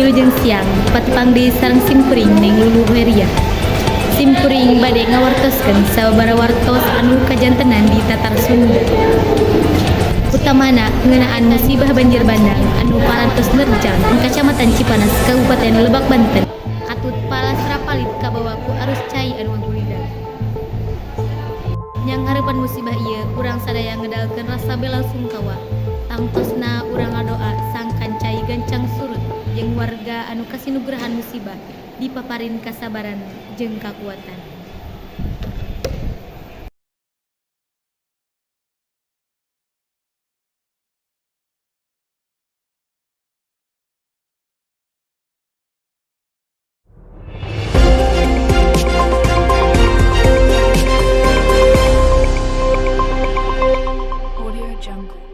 Wilujeng siang, patepang deui sareng simkuring Neng Lulu Hoeriyah. Simkuring bade ngawartoskeun sababaraha wartos anu kajantenan di Tatar Sunda. Utamana ngeunaan musibah banjir bandang anu parantos nerjang Kacamatan Cipanas, Kabupaten Lebak, Banten. Katut palastra palit kabawa ku arus cai anu ngagulidag. Nyanghareupan musibah ieu, urang sadaya ngedalkeun rasa bela sungkawa. Tangtosna urang ngadoa sangkan cai gancang surut jeung warga anu kasinugrahan musibah dipaparin kasabaran jeung kakuatan. Audio Jungle.